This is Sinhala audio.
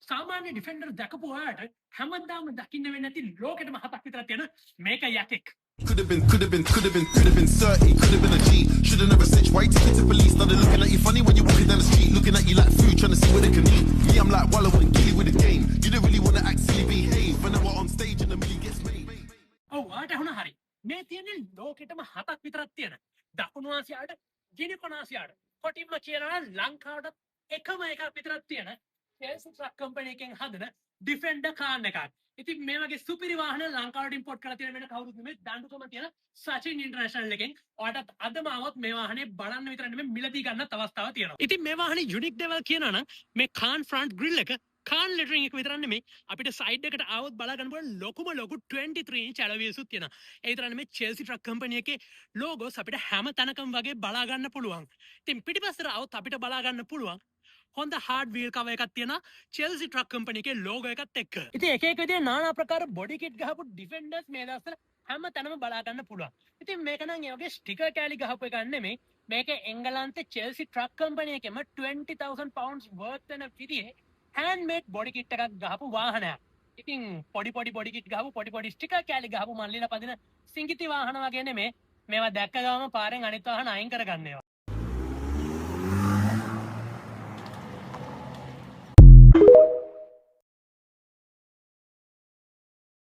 සාමාන්‍ය ඩිෆෙන්ඩර් දැකපු ඔයාට හැමදාම දකින්න වෙන්නේ නැති ලෝකෙටම හතක් විතර තියෙන මේක යකෙක්. Could have been, could have been, could have been, could have been 30, could have been a G. Should have never snitched. Why you take it to police? Now they're looking at you funny when you're walking down the street, looking at you like food, trying to see what they can eat. Me, I'm like Wallow and Gilly with the game. You don't really wanna act silly, behave. When I'm on stage and a million gets made. ඔව්, ඔයාට ඇහුණා හරි. මේ තියෙන්නේ ලෝකෙටම හතක් විතරක් තියෙන, දකුණු ආසියාවට, ගිනි කොනාසියාවට, කොටින්ම කියනවා නම් ලංකාවටත් එකම එකක් විතරක් තියෙන චෙල්සි ට්‍රක් කම්පැනි එකෙන් හදන ඩිෆෙන්ඩර් කාන් එකක්. ඉතින් මේ වගේ සුපිරි වාහන ලංකාවට ඉම්පෝට් කරලා තියෙන වෙන කවුරුත් නෙමෙයි, දඬුකම තියෙන සචින් ඉන්ටර්නැෂනල් එකෙන්. ඔයාටත් අදම ආවොත් මේ වාහනේ බලන්න විතර නෙමෙයි, මිලදී ගන්නත් අවස්ථාවක් තියෙනවා. ඉතින් මේ වාහනේ යුනික් දේවල් කියනවා නම් මේ කාන් ෆ්‍රන්ට් ග්‍රිල් එක, කාන් ලෙටරින් එක විතරක් නෙමෙයි, අපිට සයිඩ් එකට ආවොත් බලා ගන්න පුළුවන් ලොකුම ලොකු 23 ඉන්ච් ඇලොයි වීල්ස් උත් තියෙනවා. ඒ විතරක් නෙමෙයි, චෙල්සි ට්‍රක් කම්පැනි එකේ ලෝගෝස් අපිට හැම තැනකම වගේ බලා ගන්න පුළුවන්. ඉතින් පිටිපස්සට ආවොත් අපිට බලා ගන්න පුළුවන් හොඳ හાર્ඩ් වීල් කවර් එකක් තියෙනවා චෙල්සි ට්‍රක් කම්පැනි එකේ ලෝගෝ එකත් එක්ක. ඉතින් එක එක විදිහේ নানা ප්‍රකාර බොඩි කිට් ගහපු ඩිෆෙන්ඩර්ස් මේ දවස්වල හැම තැනම බලා ගන්න පුළුවන්. ඉතින් මේක නම් ඒ වගේ ස්ටිකර් කෑලි ගහපු එකක් නෙමෙයි. මේක එංගලන්තේ චෙල්සි ට්‍රක් කම්පැනි එකෙම 20,000 pounds worth වෙන විදිහේ හෑන්ඩ්මේඩ් බොඩි කිට් එකක් ගහපු වාහනයක්. ඉතින් පොඩි පොඩි බොඩි කිට් ගහපු, පොඩි පොඩි ස්ටිකර් කෑලි ගහපු මල්ලිලා පදින සිඟිති වාහන වගේ නෙමෙයි. මේවා දැක්ක ගමන් පාරෙන් අනිත් වාහන අයින් කරගන්න ඒවා.